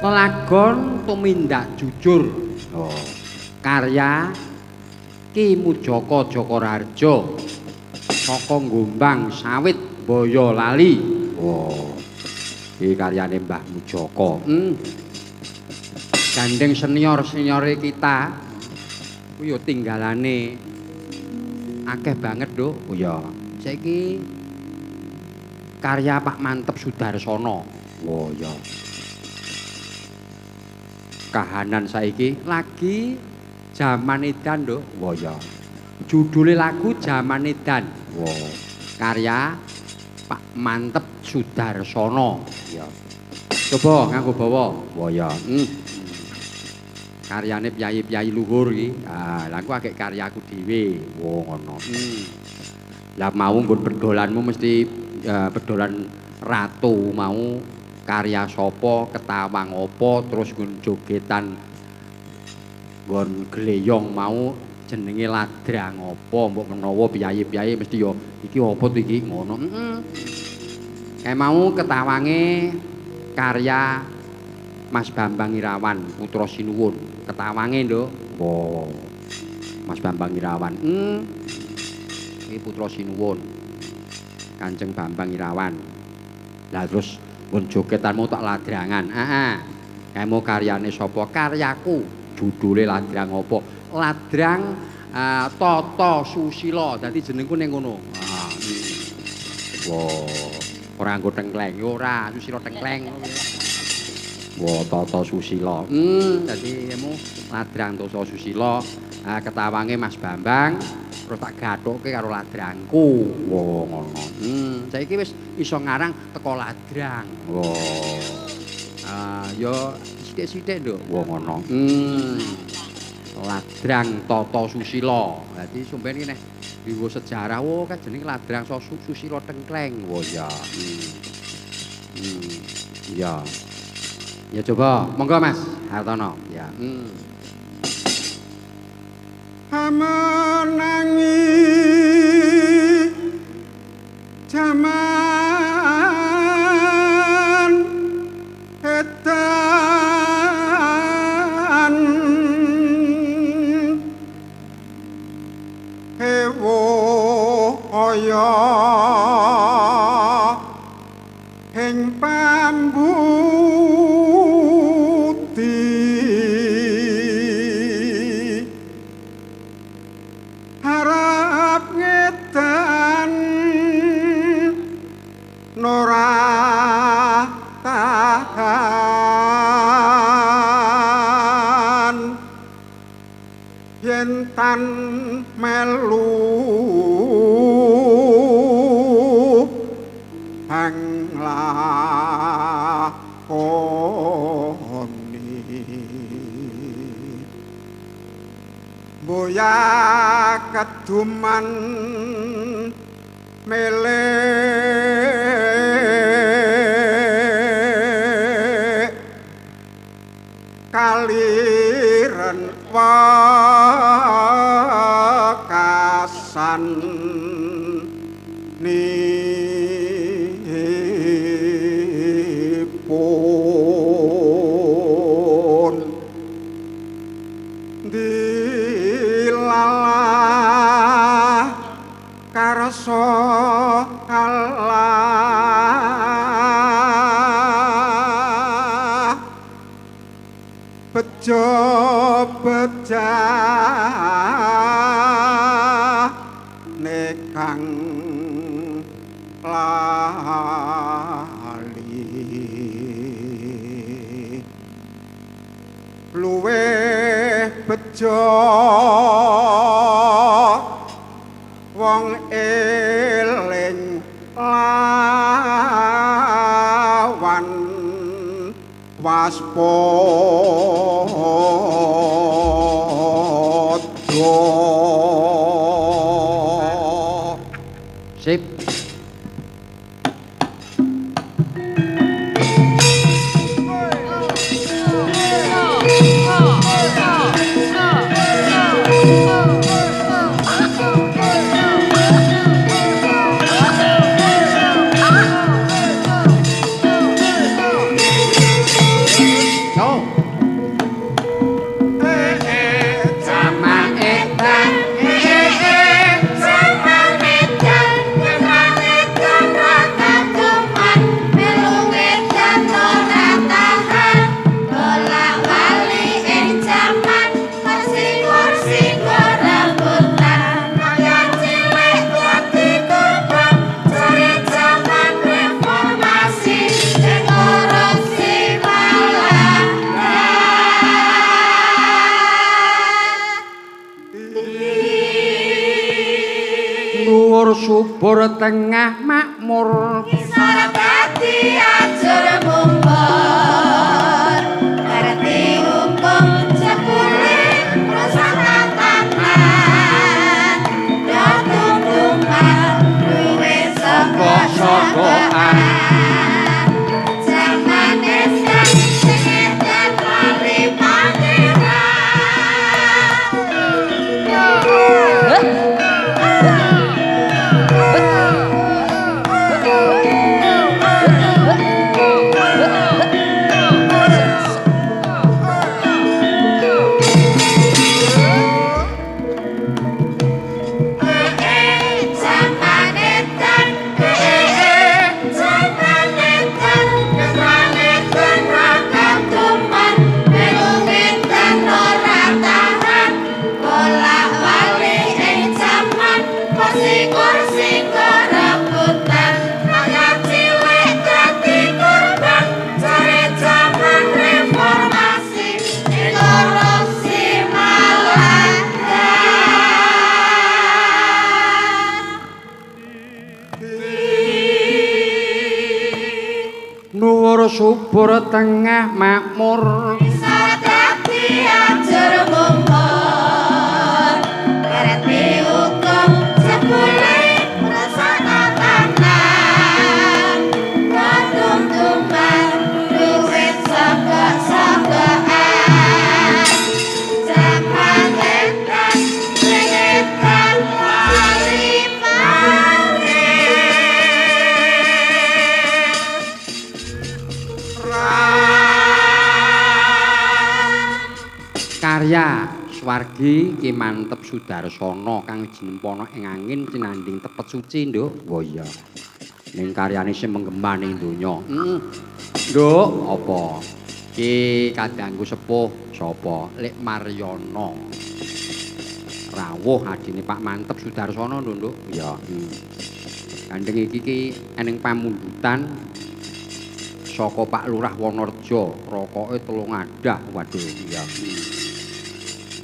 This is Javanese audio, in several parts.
Lelagon Tumindak Jujur. Oh, karya Ki Mujoko Joko Raharjo saka Gombang Sawit Boyolali. Oh, iki karyane Mbah Mujoko. Gandeng senior-seniore kita kuwi yo tinggalane akeh banget, Nduk. Oh iya. Saiki karya Pak Manteb Sudarsono. Oh iya. Kahanan saiki lagi jaman edan, Nduk. Oh iya. Judule lagu Jaman Edan. Wow. Karya Pak Manteb Sudarsono. Ya. Coba nganggo bawa. Oh iya. Karyane piyayi-piyayi luhur iki. Ah, lha aku agek karyaku dhewe. Wo ngono. Lah mau nggon bedolanmu mesti bedolan ratu mau karya sapa, ketawang apa, terus nggon jogetan nggon gleyong mau jenenge ladrang apa, mbok menawa piyayi-piyayi mesti ya iki apa to iki ngono. Kae mau ketawange karya Mas Bambang Irawan putra Sinuwun. Ketawange, Nduk. Oh. Mas Bambang Irawan. Iki putra Sinuwun. Kanjeng Bambang Irawan. Lah terus nggon jogetanmu tak ladrangan. Heeh. Kae mau karyane sapa? Karyaku. Judule ladrang apa? Ladrang Tata Susila. Dadi jenengku ning ngono. Ah. Wah, ora nggo tengkleng, ora Susila tengkleng. Wah, Tata Susila. Dadi emu ladrang Tata Susila, ketawange Mas Bambang, terus tak gathukke karo ladrangku. Wah, ngono. Saiki wis iso ngarang teko ladrang. Wah. Ya sithik-sithik, Nduk. Wah, ngono. Ladrang Tata Susila. Dadi sampeyan iki nek dienggo sejarah, wah kan jenenge Ladrang Susila Tengkleng. Wah, ya. Ya. Ya coba, monggo Mas Hartono. Ya. Amenangi jaman edan hewo aya ing pambudi harap ngedan nora tahan yen tan melu hang lakoni boya keduman melek kaliren wekasan ni. kalah bejo bejane kang lali luwih bejo wong eling lawan waspada. Sip. Yo. Zaman edan, Zaman edan, perang edan ra kaduman, melu edan ora tahan, bolak-balik ing jaman, kursi-kursi rebutan, rakyat cilik dadi korban, jare jaman reformasi, sing korupsi malah. Dhuwur subur tengah makmur. Ngisor dadi ajur mungkur, ngerti hukum jebule rusak tatanan, do tumtuman duwe sogok-sogokan. Jaman edan sing edan lali pangeran. Zaman edan, zaman edan, perang edan ra kaduman, melu edan ora tahan, bolak-balik ing jaman, kursi-kursi rebutan, rakyat cilik dadi korban, jare jaman reformasi, sing korupsi malah. Dhuwur subur tengah makmur. Ngisor dadi ajur mungkur, ngerti hukum jebule rusak tatanan, do tumtuman duwe sogok-sogokan. Jaman edan sing edan lali pangeran. Karya Swargi Ki Manteb Sudarsana kang jinempana ing angin sinanding tepet suci, Nduk. Oh iya. Ning karyane sing menggema ning donya. Heeh. Nduk, apa? Ki kadangku sepuh sapa? Lek Maryono. Rawuh adine Pak Manteb Sudarsana, Nduk, Nduk. Iya. Gandeng iki ki eneng pamundutan saka Pak Lurah Wonorejo, rokoke 3 adah. Waduh, iya.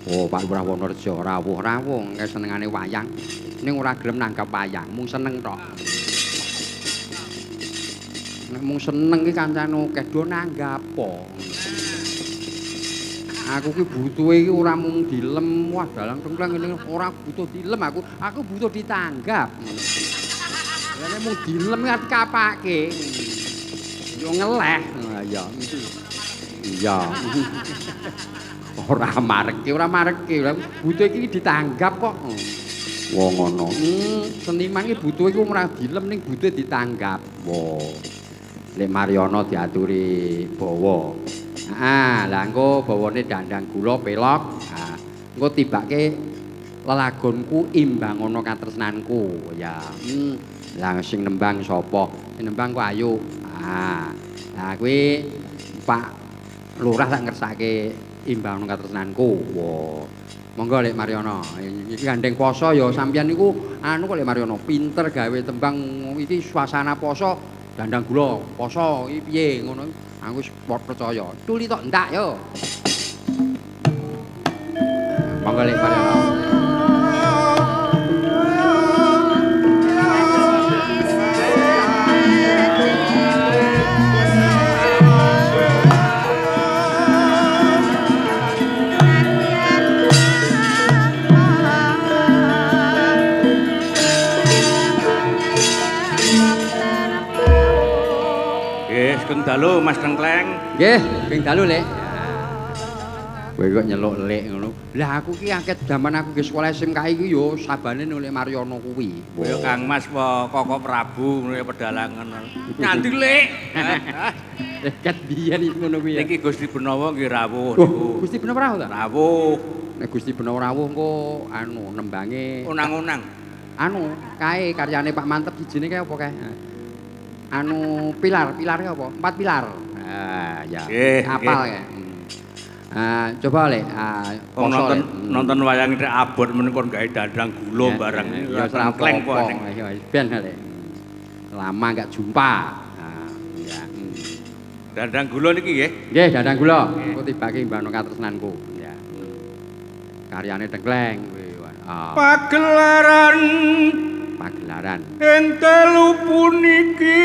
Oh, Pak Lurah Wonorejo rawuh-rawuh senengane wayang. Ning ora gelem nanggap wayang, mung seneng tok. Nek mung seneng ki kancane akeh do nanggap po. Aku ki butuhe iki ora mung dilem, wah dalang tengkleng ngene ora butuh dilem aku, aku butuh ditanggap. Lah nek mung dilem ki arep kapake. Yo ngeleh. Ya. Iya. Ora mareke, ora mareke. Butuh iki ditanggap kok. Wong ngono. Seniman iki butuhe iku ora dilem ning butuhe ditanggap. Wo. Lek Maryono diaturi bawa. Heeh, lah engko bawane dandang gula pelok. Ha, engko tibake Lelagonku Imbangana Katresnanku ya. Lah sing nembang sapa? Sing nembang ku Ayu. Ah. Lah kuwi Pak Lurah tak ngersake Imbangana Katresnanku. Wah. Monggo Lek Mariono. Iki gandeng poso ya sampeyan niku anu kok Lek Mariono pinter gawe tembang iki suasana poso dandang gula poso iki piye ngono. Aku wis percaya. Tuli tok entak yo. Monggo Lek Mariono. Sugeng dalu Mas Tengkleng. Nggih, sugeng dalu Lek. Kowe kok nyeluk Lek ngono. Lah aku ki akeh jaman aku ge sekolah SMK iki yo sabane Lek Mariono kuwi. Ya Kang Mas po Koko Prabu ngono ya pedalangan. Nyanti Lek. Ket biyen iki ngono kuwi ya. Niki Gusti Benowo nggih rawuh niku. Gusti Benowo rawuh ta? Rawuh. Nek Gusti Benowo rawuh engko anu nembange onang-onang. Anu kae karyane Pak Mantep sijine kae apa kae? Anu pilar, pilarnya apa? 4 pilar. Ah, ya. Apal ya. Coba Lek, nonton nonton wayang iki abot men kon gawe dandang gula barang. Ya tengkleng kok. Ben Lek. Lama enggak jumpa. Nah, ya. Dandang gula niki nggih? Nggih, dandang gula. Engko tibake Imbangana Katresnanku. Ya. Karyane Tengkleng kuwi. Pagelaran pagelaran ing dalu puniki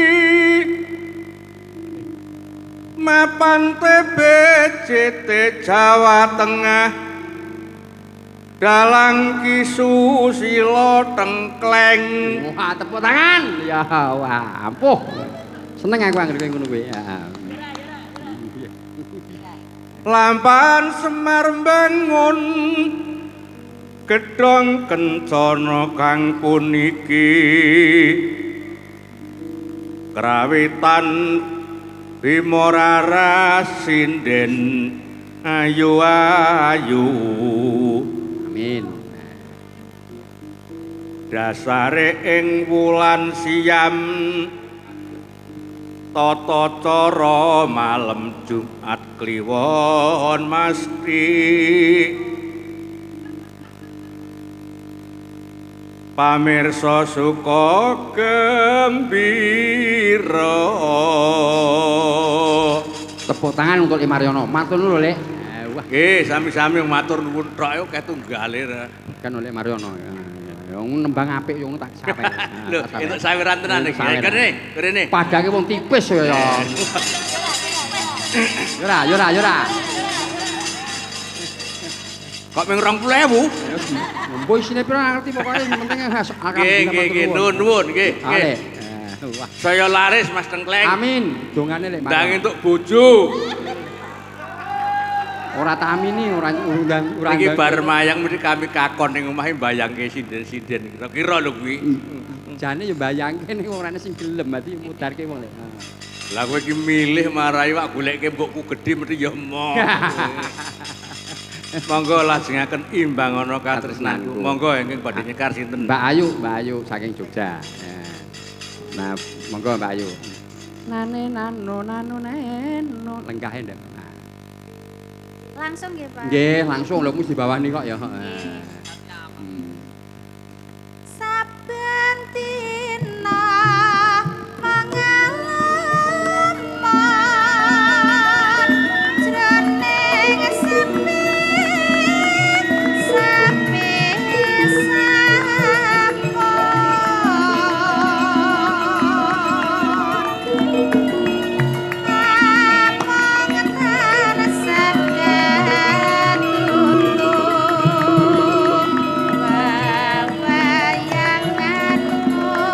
mapan TBCT Jawa Tengah dalang Ki Susilo Tengkleng. Wah, tepuk tangan. Ya wah, ampuh. Seneng aku anggere ngono kuwi. Heeh. Lampahan Semar mbangun gedhong kencana kang puniki krawitan Bima Raras sinden ayu ayu. Amin. Dasare ing wulan siam tata cara malem Jumat Kliwon masti pamirsa suka gembira. Tepuk tangan untuk Lek Mariono. Matur nuwun Lek. Wah. Nggih, sami-sami matur nuwun tok ketunggale. Kan Lek Mariono. Ya nembang apik yo ngono tak sampe. Lho, entuk sawiran tenan iki. Kene, kene. Padake wong tipis ya. Yo ora, yo ora, yo ora. Kok ming 20.000? Mbok isine pira ngerti pokoke sing penting alhamdulillah. Nggih, nggih, nuwun nuwun nggih. Nggih. Saya laris Mas Tengkleng. Amin. Dongane Lek. Ndang entuk bojo. Ora tak amini, ora undang ora. Iki bar mayang mesti kami kakon ning omahe mbayangke sinden-sinden. Kira-kira lho kuwi. Jane ya mbayangke ning ora ana sing gelem ati mudarke wong Lek. Lah kowe iki milih marai wak goleke mbokku gedhe mesti ya emoh. Monggo lajengaken Imbangana Katresnanku. Monggo ingkang badhe nyekar sinten? Mbak Ayu, Mbak Ayu saking Jogja. Nah, monggo Mbak Ayu. Nane nano nano neno lengkahe ndak. Nah. Langsung nggih, Pak. Nggih, langsung lho mesti dibawani kok ya. Saben dina pengalaman jroning sepi sepi sampun among tansah katutun wewayanganmu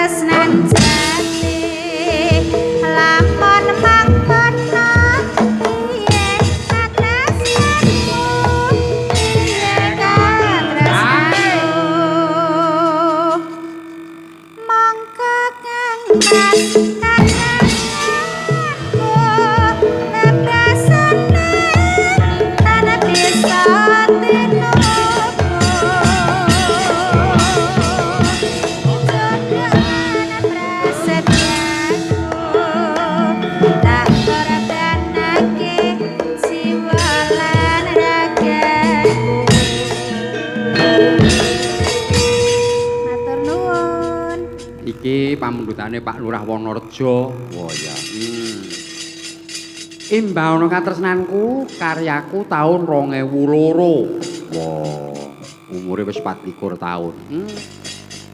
Katresnan jati lamun mangkono piye katresnanmu piye katresnanmu mongko kang mas katresnanku tebrasane tan bisa tinuku jodohan prasetyaku tak korbanake jiwa lan ragaku. Matur nuwun. Iki pamundhutane Pak Lurah Wonorejo. Wah ya. Imbang ana katresnanku, karyaku taun 2002. Wah, umure wis 24 taun.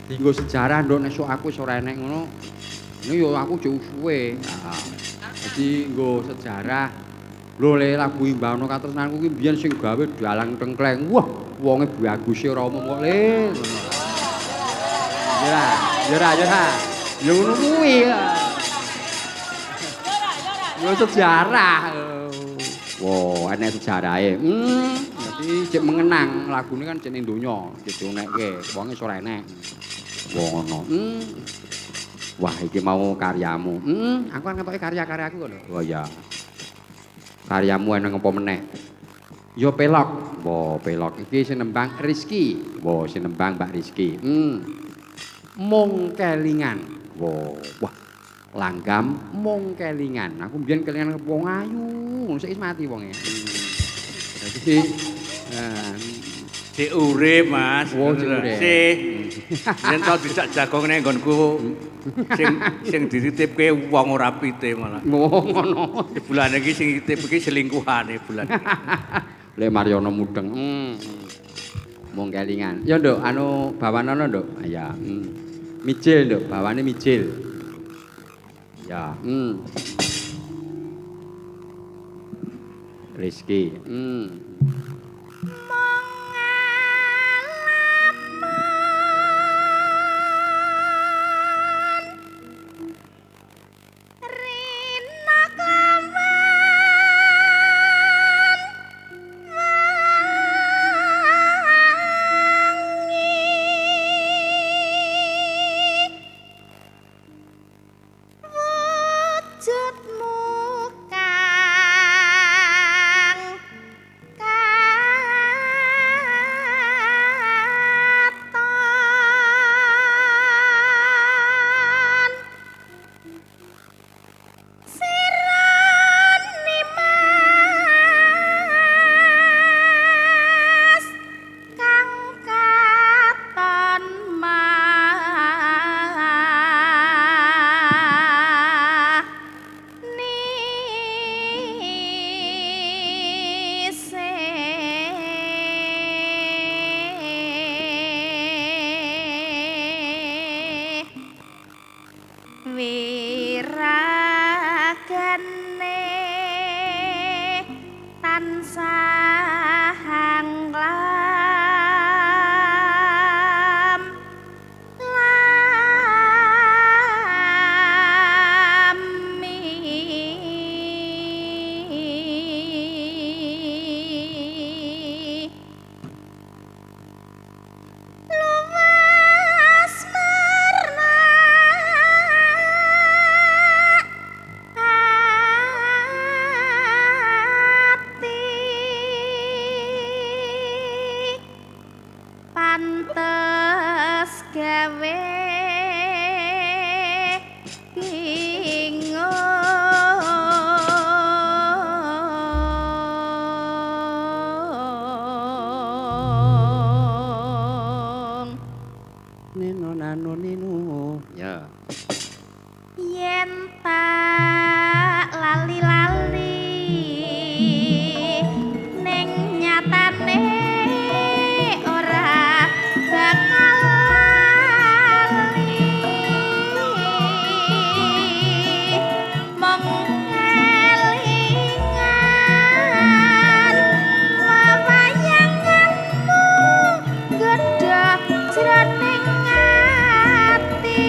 Dinggo sejarah nduk nek sok aku wis ora enek ngono. Ini yo aku jek suwe. Heeh. Dadi nggo sejarah. Lho le lagu Imbang ana katresnanku ki mbiyen sing gawe dalang tengkleng. Wah, wonge baguse ora umum kok le. Ngono. Ya, ya ra, ya ra. Ya ngono kuwi. Ya sejarah. Wah, enek sejarahe. Dadi jek mengenang lagune kan jek ning donya, jek dionekke, wonge wis ora enek. Wah ngono. Wah, iki mau karyamu. Aku kan ngetoke karya-karyaku kok lho. Oh iya. Karyamu eneng apa meneh? Ya pelok. Wah, pelok iki sing nembang Rizky. Wah, sing nembang Mbak Rizky. Mung kelingan. Wah, wah. Langgam mung kelingan. Aku mbiyen kelingan wong ayu, ngono saiki wis mati wonge. Dadi Sik urip, Mas. Oh, sik urip. Sik. Yen tau dijak jagong ning nggonku sing sing dititipke wong ora pite malah. Oh, ngono. Bulan iki sing dititip iki selingkuhane bulan iki. Le Mariono mudeng. Mung kelingan. Ya nduk, anu bawanana nduk. Ya. Mijil nduk, bawane mijil. Ya. Rizky. Mung ngalamun rina kelawan wangi wujudmu kang katon sirani mas kang katon manise. Wiragane tansah anglam lami. Luas merna ati pantes gawe bingung. Nino nano nino. Ya. Yen tak lali-lali ning nyatane ora bakal lali. Mung kelingan wewayanganmu gedhe jroning ati.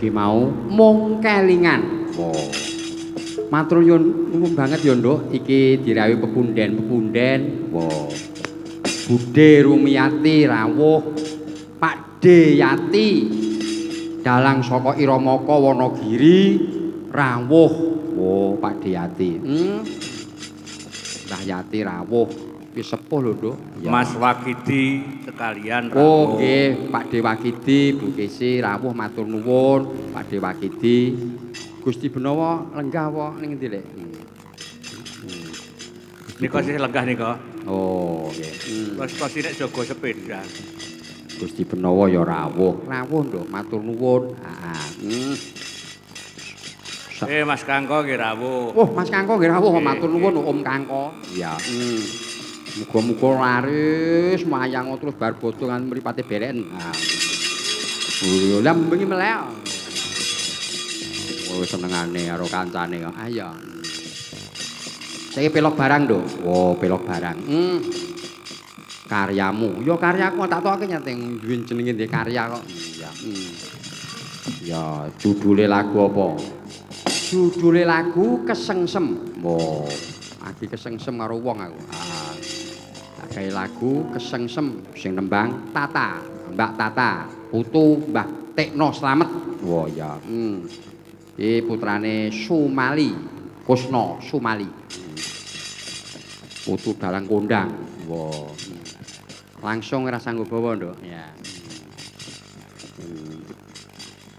Iki mau mung kelingan. Wow. Matur nuwun banget ya, Nduk. Iki dirawuhi pepunden-pepunden. Wow. Bude Rumiyati rawuh, Pak D Yati dalang saka Iramaka Wanagiri rawuh. Wow, Pak D Yati. Mbah Yati rawuh. Wis sepuh lho, Nduk. Mas Wakidi sekalian rawuh. Oh, nggih, Pak D Wakidi, Bu Kesi rawuh matur nuwun, Pak D Wakidi. Gusti Benowo lenggah apa ning endi, Lek? Nika sih lenggah nika. Oh, nggih. Terus kok nek jaga sepeda. Gusti Benowo ya rawuh. Rawuh, Nduk, matur nuwun. Heeh. Mas Kangko nggih rawuh. Oh, Mas Kangko nggih rawuh, matur nuwun Om Kangko. Iya. Muga-muga laris mayang terus bar bodo nganti mripate beleken. Ha. Lah bengi melek. Oh, senengane karo kancane kok. Ayo. Saiki pelok barang, Nduk. Oh, pelok barang. Karyamu. Ya karyaku tak toke nyateng duwe jenenge ndek karya kok. Iya. Ya, judule lagu apa? Judule lagu Kesengsem. Oh, lagi kesengsem karo wong aku. Ah. Tak gawe lagu Kesengsem sing nembang Tata, Mbak Tata, putu Mbah Tekno Slamet. Wah, ya. Iki putrane Sumali, Kusno Sumali. Putu dalang kondang. Wah. Langsung ora sanggup bawa, Nduk. Ya.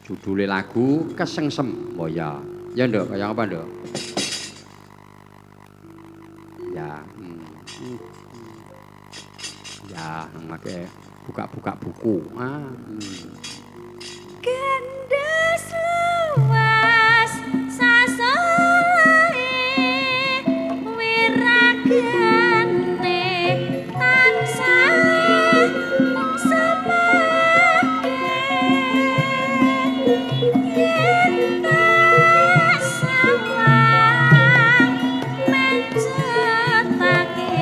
Judule lagu Kesengsem. Wah, ya. Ya, Nduk, kaya apa, Nduk? Ya. Ya, make buka-buka buku. Ah. Gendhes luas sasolahe wiragane tansah semake yen tak sawang mencetake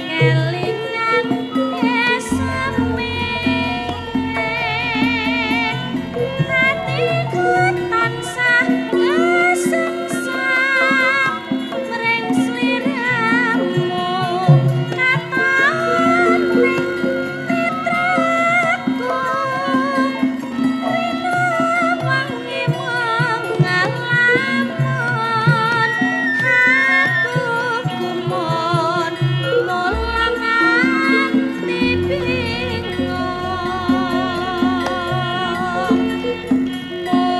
kelingan eseme hatiku tansah kesengsem mring sliramu katon ning netraku winawangi mung ngalamun aku gumun mulang nganti bingung. Muga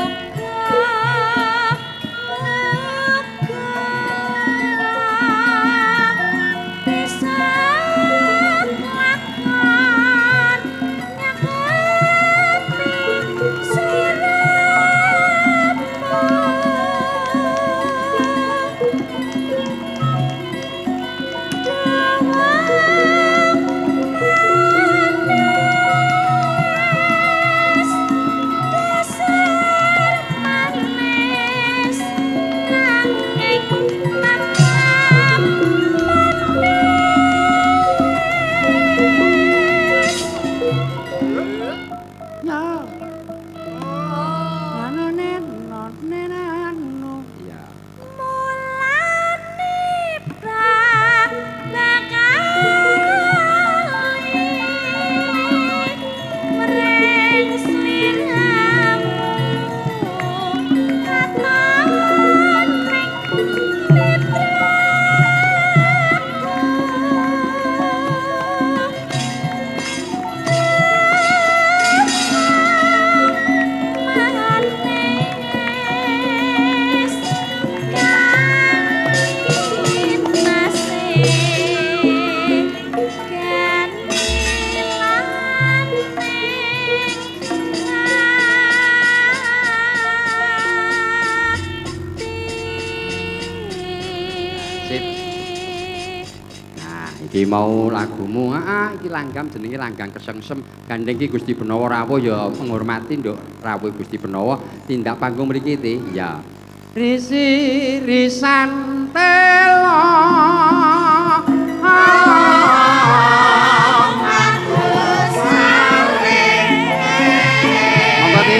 muga bisa lakon nyakepi sliramu. Dawang manis dasar manis nanging tetep manis. Ya. Ya. Mulane bakali mring sliramu katon ning netraku. Manis kalinase ganilaning Sip. ati. Nah, iki mau lagumu. Heeh, iki langgam jenenge Langgang Kesengsem. Gandeng iki Gusti Benowo rawuh ya menghormati Nduk rawuh Gusti Benowo tindak panggung mriki ti. Ya. Risi risan telo. Monggo ti.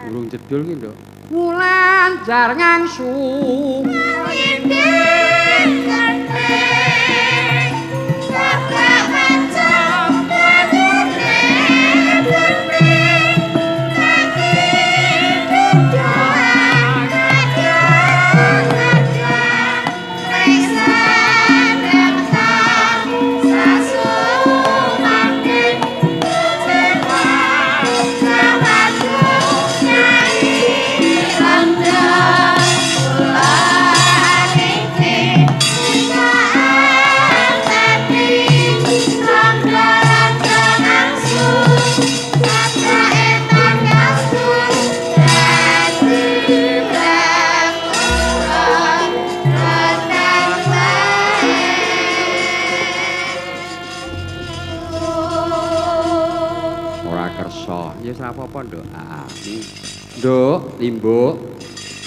Durung jedul ki, Nduk. Wulan jar ngangsu. Ora kersa. Ya wis ora apa-apa, Nduk. Heeh. Nduk, Limbuk.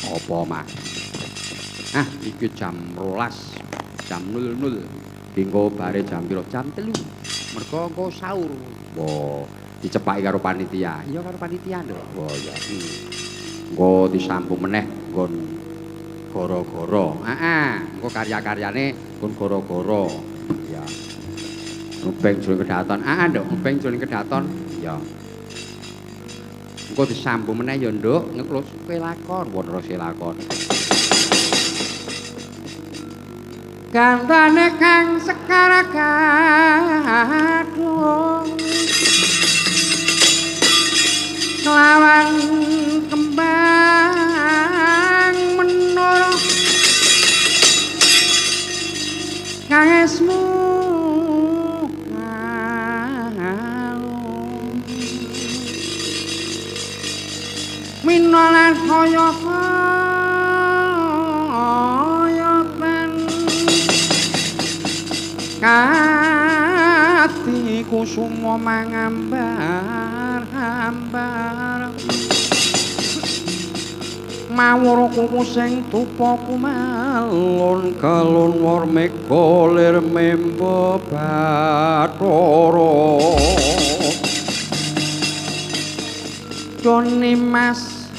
Apa, Mas? Ah, iki jam 12, jam 00. Engko bare jam piro? Jam 3. Mergo engko sahur. Wah, dicepaki karo panitia. Iya karo panitia, Nduk. Wah, ya. Engko disambung meneh nggon goro-goro. Heeh, engko karya-karyane nggon goro-goro. Iya. Ngubeng jroning kedaton. Heeh, Nduk, ngubeng jroning kedaton. Iya. Engko disambung meneh ya, Nduk, ngeruske lakon, won neruske lakon. Gantane kang sekar gadhung kelawan kembang menara kang esmu kalung minolan kaya kaya kati kusuma mangambar hambar mawur kuku sing tupa kumalun galun war mega lir membo bathara Doni Mas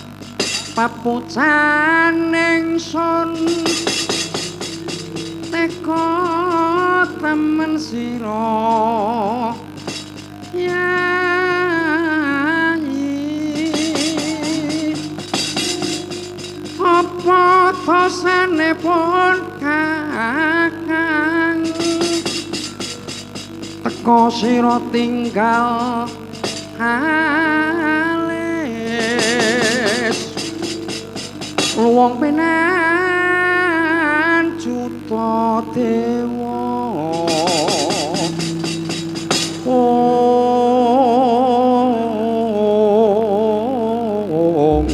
papucaning sun teka temen sira yayi apa dosane pun kakang teka sira tinggal alis luwung penan juta dewa. Om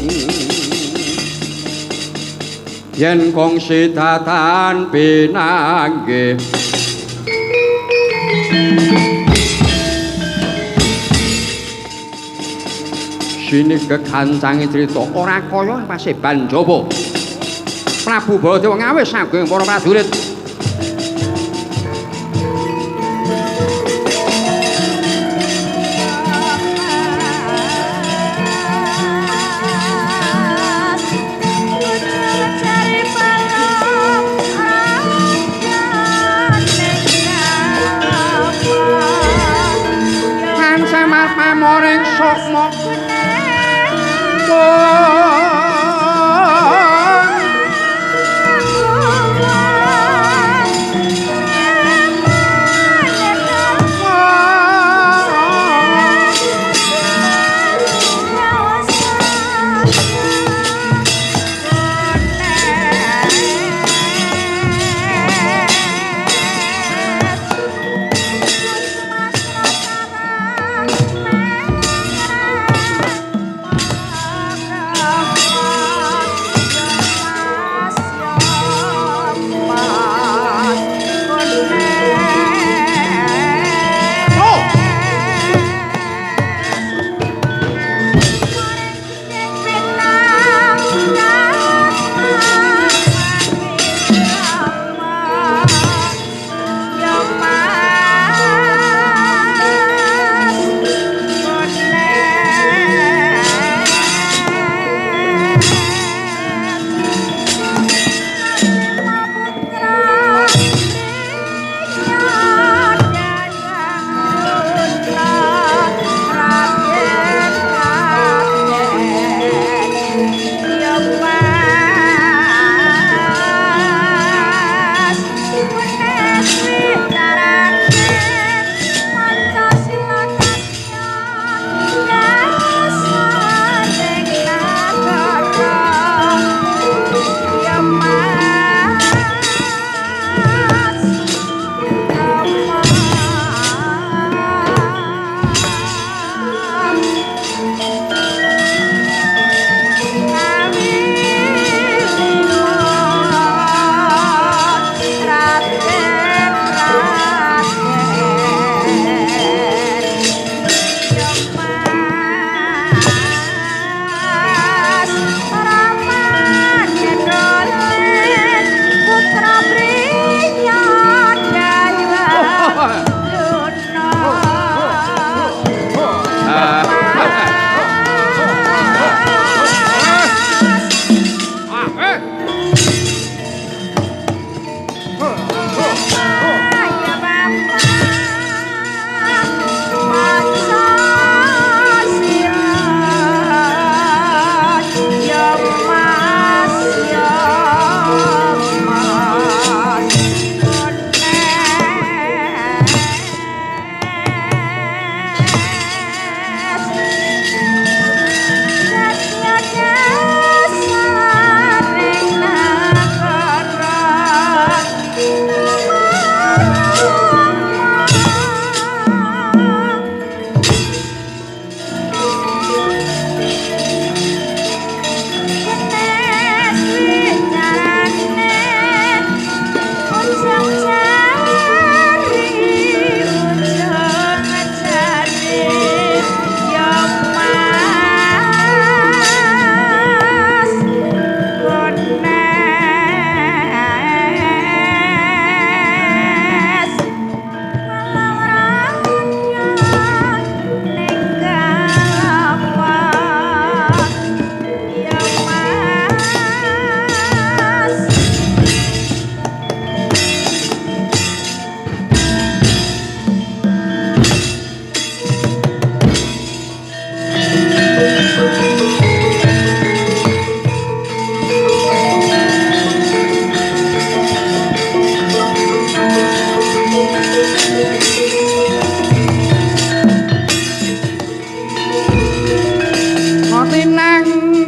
yen kongsi datan pinanggih sini kekancange crita ora kaya paseban jaba Prabu Baladewa ngawis sagung para prajurit. Tansah pamoring sukma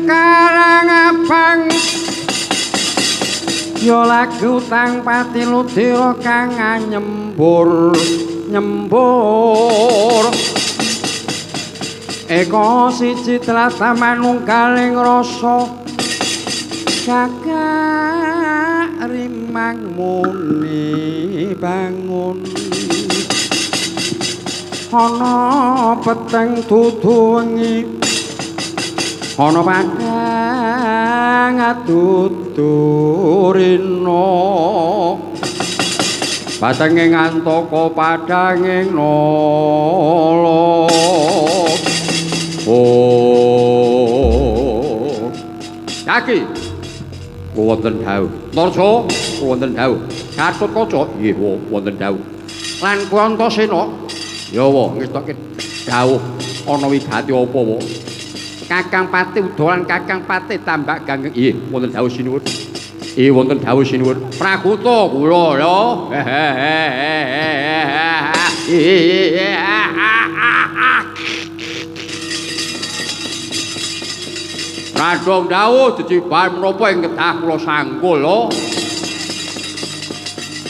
Karang Abang ya lagu tang pati ludira kang nyembur nyembur. Eko siji tlatah manunggaling rasa kakak rimang muni bangun. Ana peteng dudu wengi ana padhang adudu rina patenge ngantaka padhanging nala. Oh kaki wonten dawuh Narsa wonten dawuh Gatotkaca nggih wonten dawuh lan Antasena ya wa ngestokke dawuh ana wigati apa wa Kakang Patih Uda lan Kakang Patih Tambak Ganggeng nggih wonten dawuh sinuwun. Nggih wonten dawuh sinuwun. Prakuta kula lho. Radong dawuh jejiban menapa ing kedah kula sanggul lho.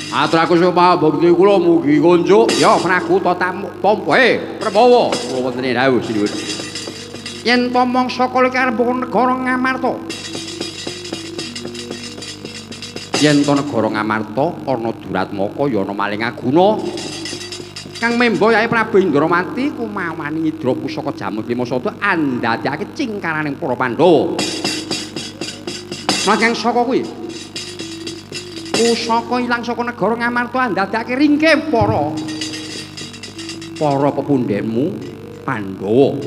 Aturaku supaya bukti kula mugi kunjuk. Ya Prakuta tampa Prabawa kula wonten dawuh sinuwun. Yen to mangsa kala iki arep negara Ngamarta. Yen to negara Ngamarta ana Duratmaka ya ana Malingaguna. Kang memba Yai Prabu Indrawati kumawani ngidra pusaka Jamus Lima Sada andadekake cingkaraning para Pandhawa. Kang saka kuwi pusaka ilang saka negara Ngamarta andadekake ringke para pepundhenmu Pandhawa.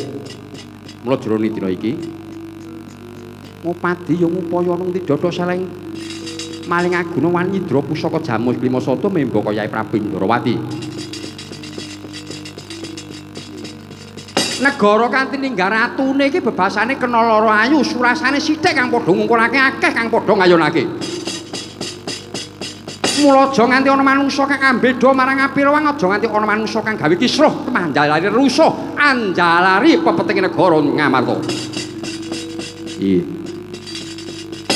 Mula jroning dina iki ngupadi ya ngupaya nang tidada seleng Malingaguna wani nyidra pusaka Jamus Lima Sada memba kaya Yai Prabu Indrawati. Negara kanthi ninggal ratune iki bebasane kena lara ayu, surasane sithik kang padha ngungkulake akeh kang padha ngayunake. Mula aja nganti ana manungsa kang ambeda marang apirwang, aja nganti ana manungsa kang gawe kisruh, manjalari rusuh, anjalari pepetenge negara Ngamarta. Iya.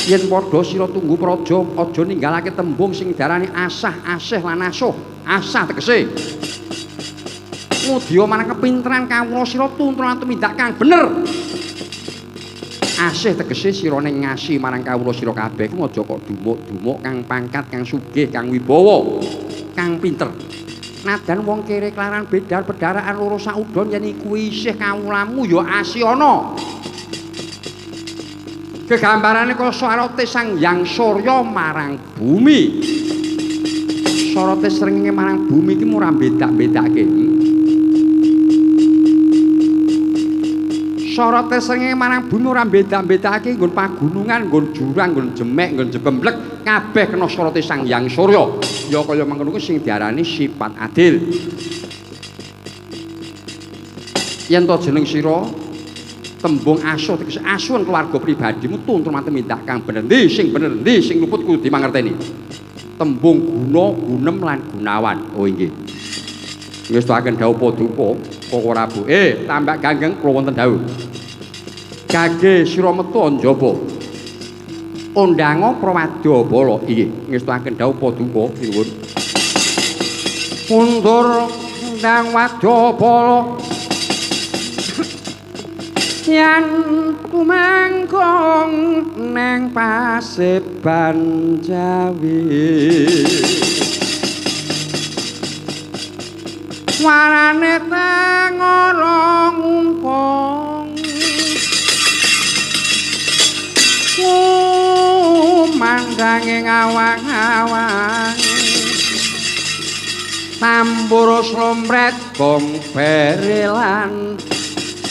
Yen padha sira tunggu praja, aja ninggalake tembung sing diarani asah, asih lan asuh. Asah tegese ngudya marang kepinteran kawula sira tuntun lan tumindak kang bener. Asih tegese sirane ngasi marang kawula sira kabeh ku aja kok dumuk-dumuk kang pangkat, kang sugih, kang wibawa, kang pinter. Nadan wong kere kelaran bedar pedharaan loro saudon yen iku isih kawulamu ya asih ana. Gegambarane kaya sorote Sang Hyang Surya marang bumi. Sorote srengenge marang bumi iki ora bedak-bedake. Sorote srengenge marang bumi ora bedak-bedake nggon pagunungan, nggon jurang, nggon jemek, nggon jebemblek, kabeh kena sorote Sang Hyang Surya. Ya kaya mangkono kuwi sing diarani sifat adil. Yen to jeneng sira tembung asuh tegese asuhan keluarga pribadimu tuntun tumindak kang bener ndi sing bener ndi sing luput kudu dimangerteni. Tembung guna, gunem lan gunawan. Oh inggih. Ngestuaken dawuh paduka Koko Prabu. Tambak Ganggeng kula wonten dawuh. Gage sira metu njaba. Undanga Prawadya bala. Inggih, ngestuaken dawuh paduka nyuwun. Mundur ndang wadya bala. Yen tumanggung neng Paseban Jawi. Warane tengara ngungkung mandange awang-awang tambur slomret gong berelan